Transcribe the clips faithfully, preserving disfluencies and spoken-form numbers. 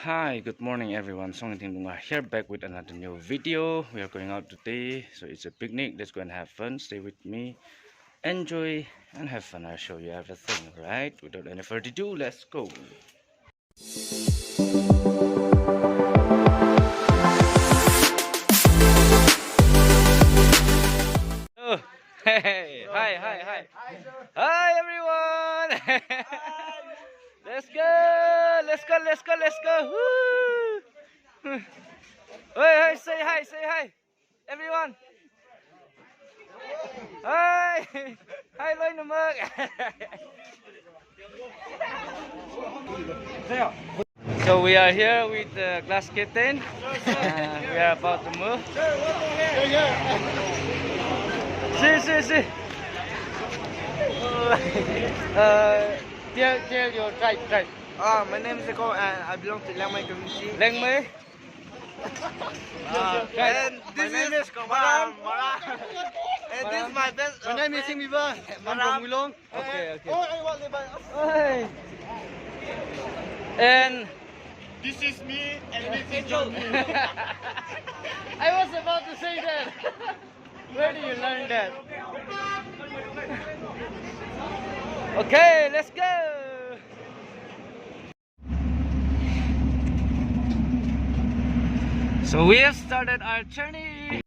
Hi, good morning everyone. Songthing Dunga here, back with another new video. We are going out today, so it's a picnic. Let's go and have fun. Stay with me, enjoy and have fun. I'll show you everything, right? Without any further ado, let's go. Oh, hey, hi, hi, hi. Hi, everyone. Let's go, let's go, let's go, let's go. Woo. Hey, hey, say hi, say hi. Everyone. Hi. Hi, loinamik. So we are here with the class captain. Uh, we are about to move. See, see, see. Uh, tell, tell your tribe, tribe. Ah, my name is Eko and I belong to Liangmai community. Liangmai. Ah, and this is Mara. And this is my best, uh, friend. My name is Singmiba. I'm from Maram. Wilong. Okay, okay. Oh, I want to buy. Hey. And this is me, and this is John. I was about to say that. Where do you learn that? Okay, let's go. So we have started our journey.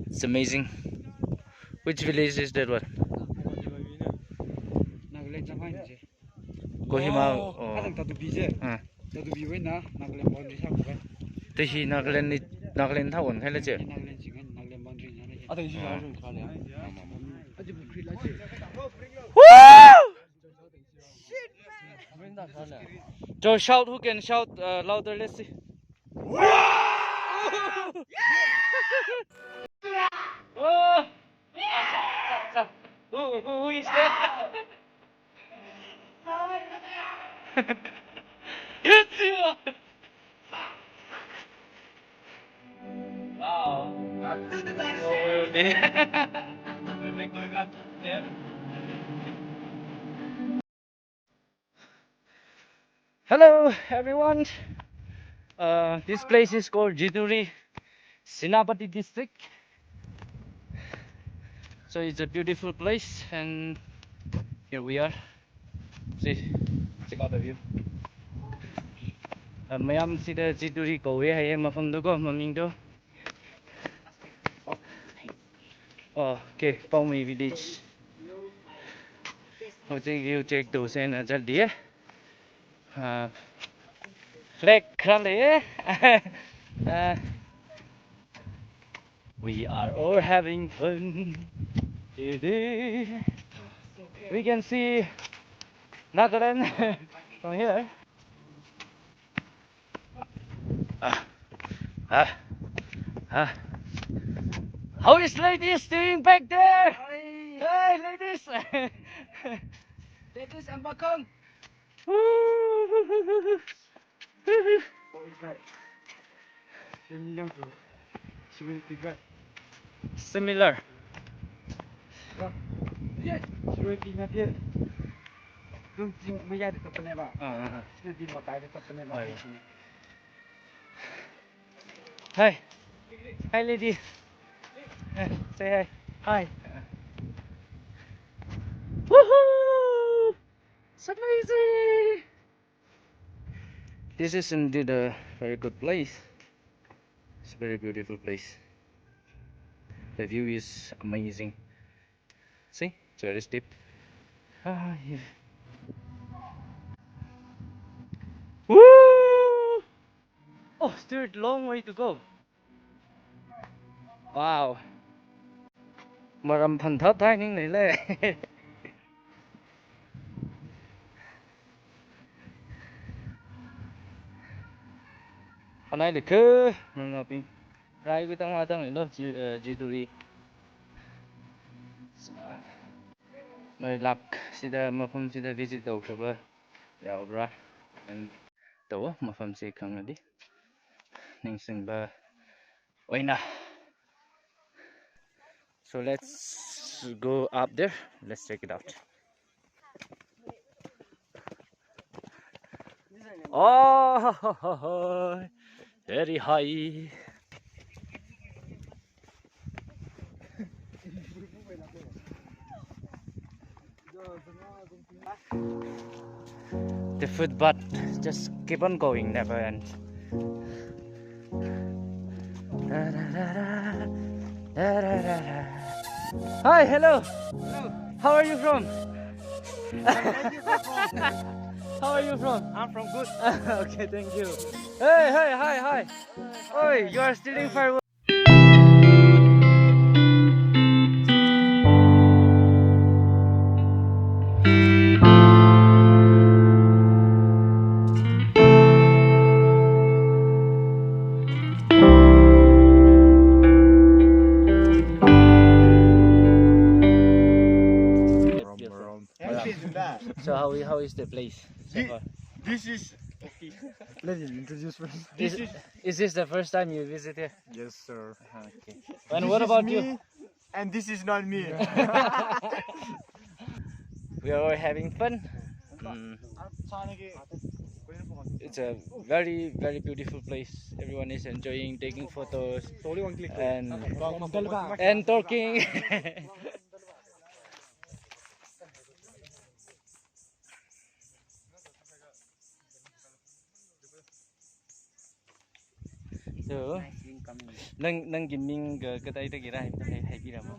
It's amazing. Which village is that one? Nagaland Changphai ni je. Kohima. Oh, oh. Katang Tatubi je. Ah. Tatubi wui eina Nagaland boundary sākhavai. Te hi Nagaland ni, Nagaland thāwon khaila je. Nagaland ching, Nagaland boundary na le. Ate hi. Ah. Aja pukhri la je. Woo! So shout, who can shout, uh, louder? Let's see. Oh! Who, who, who is that? Good job! Wow. Hello, everyone. Uh, this place is called Jituri, Senapati District. So it's a beautiful place, and here we are. See, check out the view. Uh, mayam sida Chituri kawui haiya mafamda ko, mamingda. Okay, Paomei village. Hojek view check to se na jaldi. Uh, flag kharā lei. Uh, we are all having fun today. We can see Nagaland from here. Ah, ah, ah. How is ladies doing back there? Hi. Hey, ladies. Ladies and Bakong. Woo. Similar to, similar to that. Similar. Yeah, similar to that. Don't think we had to open it up. Ah, ah, ah. Similar to what I had to open it up. Oh, yeah. Hi. Hi, lady. Uh, say hi. Hi. Woohoo! It's amazing! This is indeed a very good place. It's a very beautiful place. The view is amazing. See, it's very steep. Ah, yeah. Woo! Oh, still long way to go. Wow. Maram phanthat thai ning nei le. Anai le ke, nang api. Rai ku tang ma tang lo, Chi-, eh, Chituri. Mai lak sida, mafam sida visit tau kaba. Yaobra. And tau, mafam si khangarān di. Ningsingba. Oina. So let's go up there. Let's check it out. Oh, very high. The footpath just keep on going, never end. Hi, hello. Hello. How are you from? Where you come from? How are you from? I'm from Good. Okay, thank you. Hey, hey, hi, hi. Oi, you are stealing fireworks. From, from. So how i-, how is the place so far? This is, let him introduce first. Is, is this the first time you visit here? Yes, sir. Uh-huh, okay. And what about you? And this is not me. We are all having fun. Mm. It's a very, very beautiful place. Everyone is enjoying taking photos and, and talking. So, nice wind coming. Nang, nanggi ming ka, kadaidagi rā, hai, haibiramo.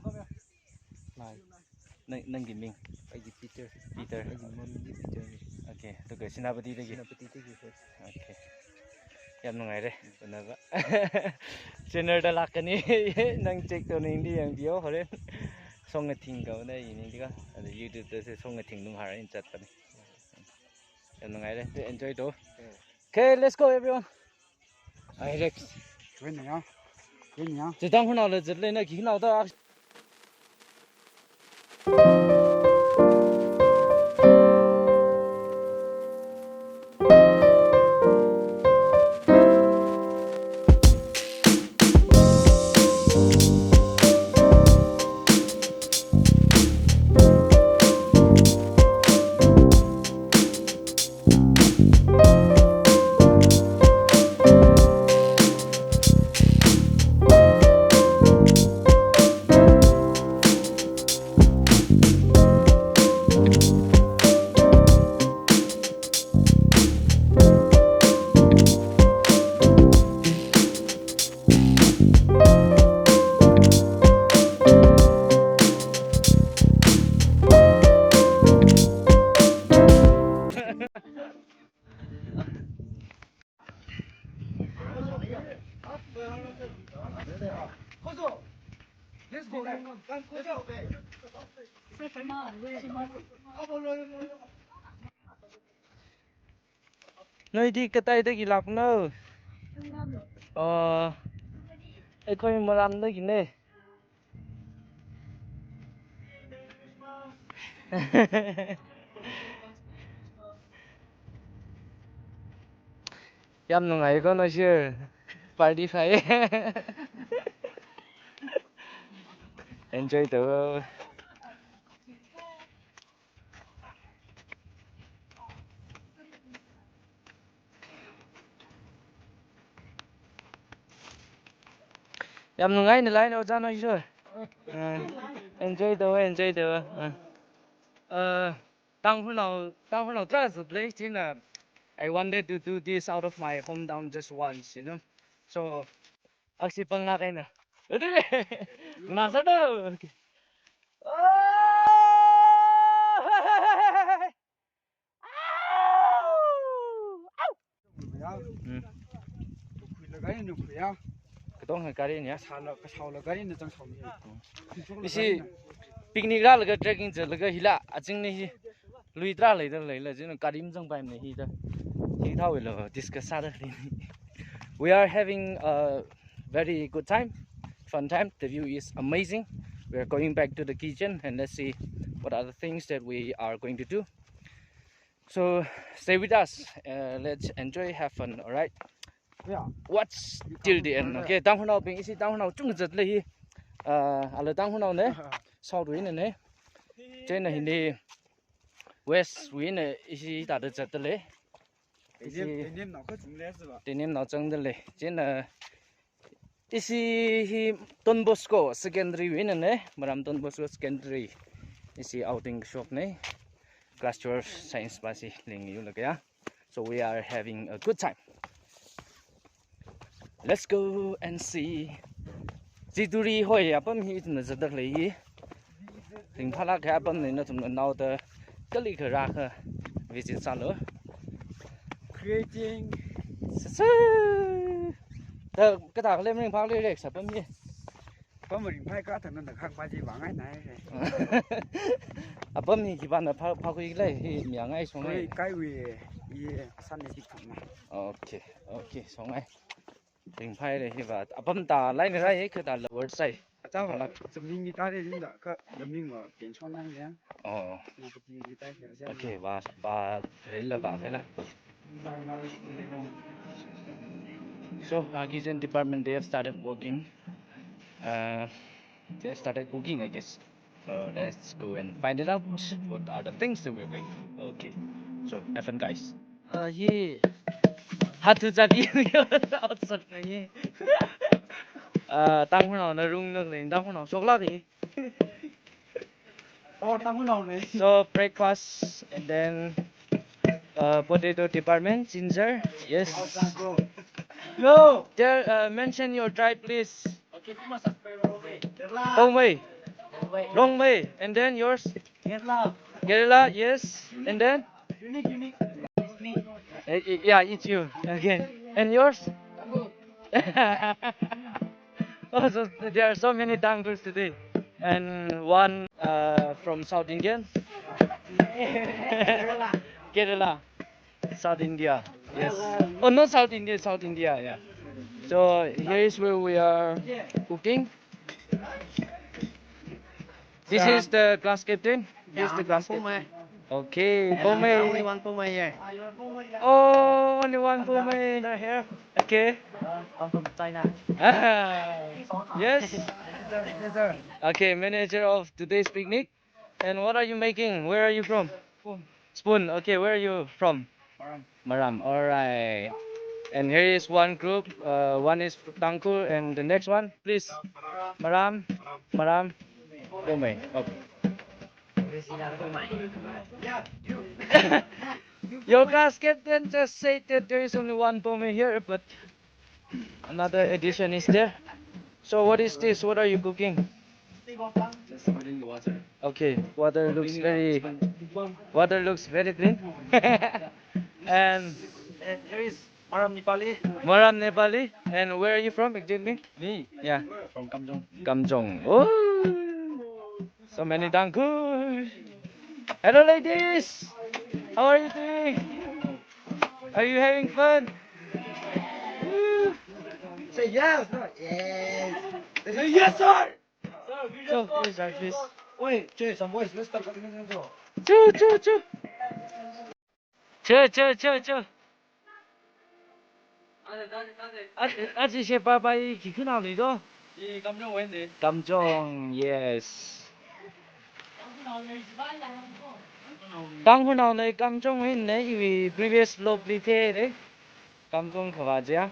Nang, nanggi ming? Aigi Peter. Peter. Aigi mamingdi Peter ni. Okay, tuka Senapatidagi. Senapatidagi, sir. Okay. Yam nungaire, unaba. Channel da lākkani, nang check to ningdi yangbiyo, horen. Songathing kauna iningdi ka. Ada YouTube da se Songathing Lunghar eina zatpani. Yam nungaire, tu enjoy to. Okay, let's go, everyone. Hi, Rex. Win ya. Win ya. Chitang hunao le, zit le na, ki hunao ta. ꯅꯣꯏꯗꯤ ꯀꯗꯥꯏꯗꯒꯤ ꯂꯥꯛꯄꯅꯣ? ꯑꯣ, ꯑꯩꯈꯣꯏ ꯃꯔꯥꯝꯗꯒꯤꯅꯦ꯫ ꯌꯥꯝ ꯅꯨꯡꯉꯥꯏꯀꯣ ꯅꯣꯏꯁꯦ꯫ Party ꯐꯩꯌꯦ꯫ Enjoy ꯇꯧꯋꯣ꯫ ꯌꯥꯝ ꯅꯨꯡꯉꯥꯏꯅ ꯂꯥꯛꯏꯅꯦ ꯑꯣꯖꯥ ꯅꯣꯏꯁꯨ꯫ ꯑ, enjoy ꯇꯧꯋꯦ, enjoy ꯇꯧꯋꯦ꯫ ꯑ꯫ ꯑ, ꯇꯥꯡꯈꯨꯜꯅꯥꯎ, ꯇꯥꯡꯈꯨꯜꯅꯥꯎ ꯇ꯭ꯔꯥ ꯆꯠꯂꯦ ꯆꯤꯡꯅ꯫ I wanted to do this out of my hometown just once, you know. So, ꯑꯁꯤ ꯄꯪꯂꯥꯛ ꯑꯩꯅ꯫ ꯅꯥꯁꯥꯗꯣ꯫ ꯎꯝ꯫ ꯅꯨꯈꯨꯏꯂ ꯒꯥꯔꯤꯅ ꯅꯨꯈꯨꯏꯌꯥ꯫ ꯀꯗꯣꯡ ꯍꯥꯏ ꯒꯥꯔꯤꯅ ꯌꯥ? ꯁꯥꯎꯂ, ꯀꯁꯥꯎꯂ ꯒꯥꯔꯤꯅ ꯆꯪꯁꯥꯎꯅꯤ꯫ ꯏꯁꯤ picnic ꯔꯥꯂꯒ trekking ꯆꯠꯂꯒ ꯍꯤꯂꯥ ꯑꯆꯤꯡꯅꯤ ꯍꯤ꯫ ꯂꯨꯏ ꯇ꯭ꯔꯥ ꯂꯩꯗ ꯂꯩꯂ ꯆꯤꯡꯅ ꯒꯥꯔꯤ ꯑꯃ ꯆꯪ ꯄꯥꯏꯝꯅꯦ ꯍꯤꯗ꯫ ꯍꯤ ꯊꯥꯎꯋꯦꯂꯣ discuss ꯁꯥꯗ ꯂꯩꯅꯤ꯫ We are having a very good time, fun time. The view is amazing. We are going back to the kitchen and let's see what are the things that we are going to do. So stay with us. Uh, let's enjoy, have fun, alright? Yeah. Watch till the end, okay? Tangkhulnaobing, isi Tangkhulnao chungzat lei hi. Uh, ala Tangkhulnao ne, South wui ne. China hini West wui ne, isi tada zat lei. Isi Tenim, Tenim nao kachung lei siba. Tenim nao chang lei. China Isi hi Don Bosco Secondary wui ne, Maram Don Bosco Secondary. Isi outing shok ne. Class twelve science pa si ling yu lagaya. So we are having a good time. Let's go and see. Chituri hoi apam hi na zadak lei. Ringphālāk kahai apam ne nathumna naoda kali kharā kha visit sālu. Creating. Sasa. Da kathā khalem ringphālāk lei sā apam hi. Apam ringphāi kathāna da khak pa ji vāngai nai. Apam hi khipāna phā, phākhui lei hi miyangai songai. Kaiwui, i asan ne tik thumna. Okay, okay, songai. Ringphāi lei hiva. Apam ta line rai kha ta lower side. Acha va, zamling ni ta lei ling da, kha zamling va, pen shon nang lei. Oh. Na ka ti ni ta lei. Okay, va, va, rela va, rela. So, uh, kitchen department, they have started working. Uh, they have started cooking, I guess. So let's go and find it out. What are the things that we're doing? Okay. So have fun, guys. Uh, hi. Hatu jadi outside na hi. Uh, Tangkhulnao na rung na leng Tangkhulnao shoklak hi. Oh, Tangkhulnao ne. So breakfast and then uh, potato department, ginger. Yes. Yo. There, uh, mention your tribe, please. Poumai. Rongmei. And then yours? Kerala. Kerala, yes. And then? Unique, unique. Eh, eh, yeah, it's you. Okay. And yours? Oh, so there are so many Tangkhuls today. And one uh, from South Indian. Kerala. South India. Yes. Oh, not South India, South India, yeah. So here is where we are cooking. This is the class captain. Here's the class captain. Okay, Poumai. Only one Poumai here. Oh, only one Poumai. Another here. Okay. Come from China. Ah, yes. Okay, manager of today's picnic. And what are you making? Where are you from? Spoon. Okay, where are you from? Maram. Maram. All right. And here is one group. Uh, one is Tangkhul, and the next one, please. Maram. Maram. Poumai. Okay. Your class captain just said that there is only one Poumai here, but another addition is there. So what is this? What are you cooking? Just boiling the water. Okay, water looks very, water looks very clean. And, and here is Maram Nepali. Maram Nepali. And where are you from exactly? Me? Yeah. From Kamjong. Kamjong. Oh, so many Tangkhul. Hello, ladies. How are you doing? Are you having fun? Woo. Say yes, no? Yes. Say yes, sir. So, please, sir, please. Wait, Jay, some boys, let's start. Chu, chu, chu. Chu, chu, chu, chu. Ach-, achi she papa i khi khunaoli do? I Kamjong wui ne. Kamjong, yes. Tangkhulnao ne, Kamjong wui ne, iwui previous vlog li thei ne. Kamjong khavā chiya.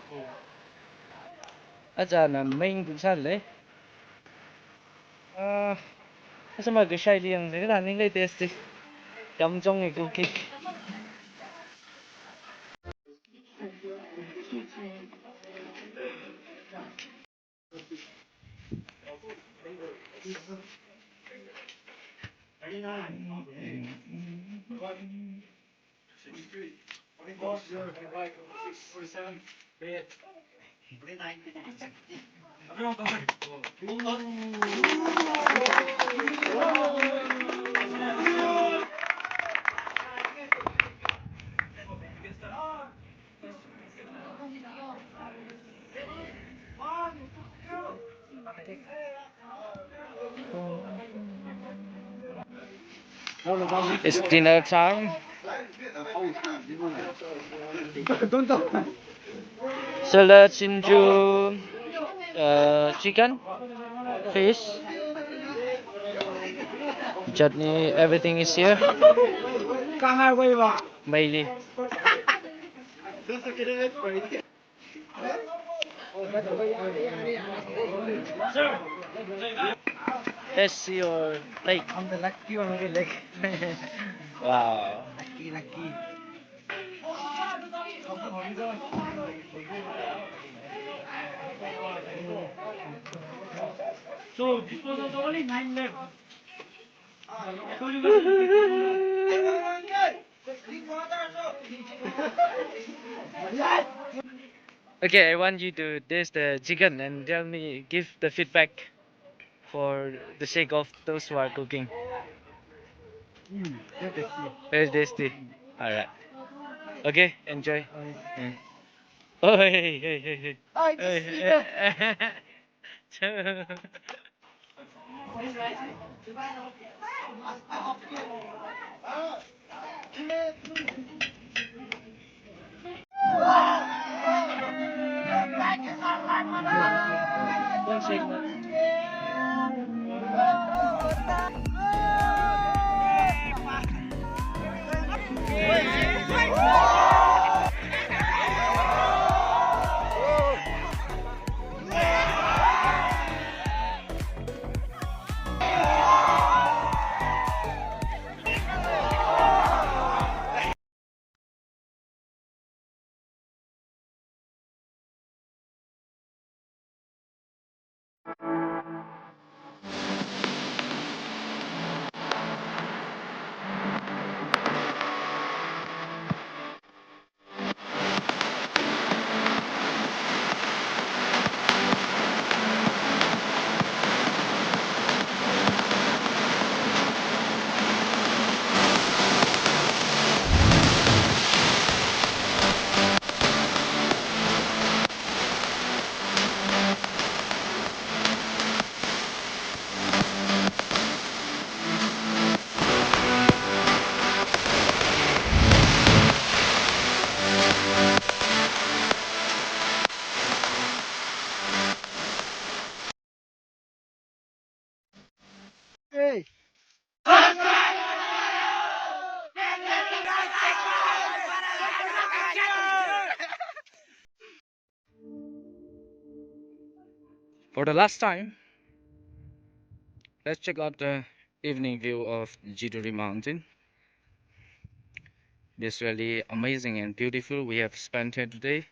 Achāna main kusan le. Ah, asama kashai liang le, kala ning le tasty. Kamjong e cooking. It's dinner time. Salad, singju, uh, chicken, fish, chutney, everything is here. Meili. Let's see your plate. I'm the lucky one with the leg. Wow. Lucky, lucky. So, this was only nine left. Okay, I want you to taste the chicken and tell me, give the feedback for the sake of those who are cooking. Mm, very tasty. Very tasty. Alright. Okay, enjoy. Alright. Mm. Oh, hey, hey, hey, hey. I just Hey, see hey, the hey. Hey. For the last time, let's check out the evening view of Jiduri Mountain. It is really amazing and beautiful we have spent here today.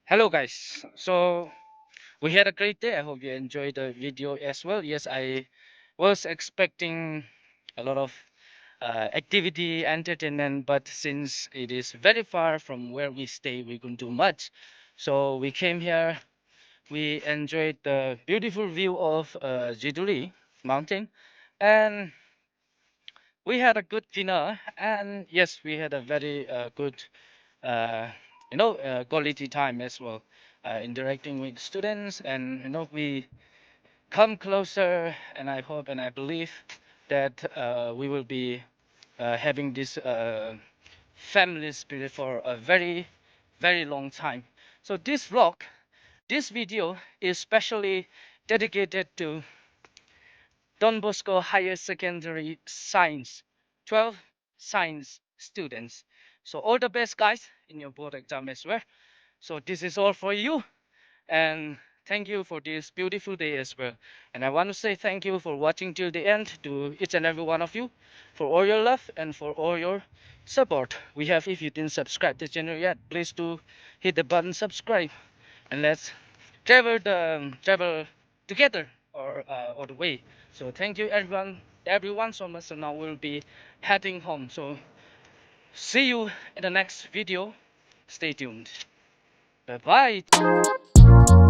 Hello guys, so we had a great day. I hope you enjoyed the video as well. Yes, I was expecting a lot of uh, activity, entertainment, but since it is very far from where we stay, we couldn't do much. So we came here, we enjoyed the beautiful view of uh, Jiduli Mountain, and we had a good dinner, and yes, we had a very uh, good, uh, you know, uh, quality time as well, uh, interacting with students, and you know, we come closer, and I hope and I believe that uh, we will be uh, having this uh, family spirit for a very, very long time. So this vlog, this video is specially dedicated to Don Bosco Higher Secondary Science, twelve Science students. So all the best, guys, in your board exam as well. So this is all for you, and thank you for this beautiful day as well. And I want to say thank you for watching till the end, to each and every one of you, for all your love and for all your support. We have, if you didn't subscribe the channel yet, please do hit the button subscribe, and let's travel the travel together or uh, all the way. So thank you everyone, everyone so much. So now we'll be heading home. So see you in the next video. Stay tuned. Bye bye.